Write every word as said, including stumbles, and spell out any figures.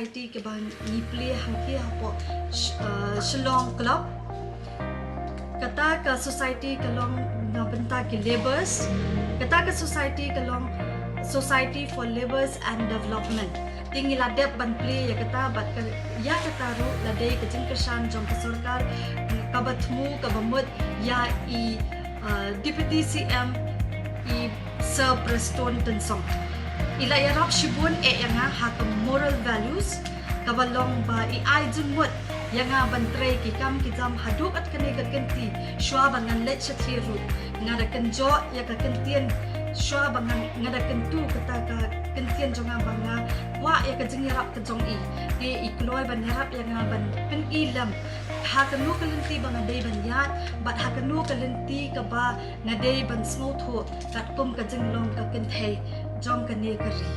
Ti kaba ngi plie hangne hapoh Shillong Club. Kata ka society ka long na bynta ki labours. Kata ka society ka long Society for Labours and Development. Te ngi la dep ban plie ïa kata bad ka, ïa kata ruh la dei ka jingkyrshan jong ka sorkar kaba thmu kaba mut ïa i uh, Deputy C M i Sir Prestone Tynsong. I la ïarap shibun eh ïa nga ha ka moral values kaba long ba i ai jingmut ïa nga ban trei ki kam ki jam haduh kat kane ka kynti shuwa ba ngan leit shatei ruh. Nga da kynjoh ïa ka kyntien shuwa ba ngan, nga da kyntu kata ka kyntien jong nga ba nga kwah ïa ka jingïarap ka jong i. Te i kloi ban ïarap ïa nga ban pyni lem ha kano ka lynti ba nga dei ban ïaid bad ha kano ka lynti kaba nga dei ban sngewthuh katkum ka jinglong ka kynthei jong kane ka ri.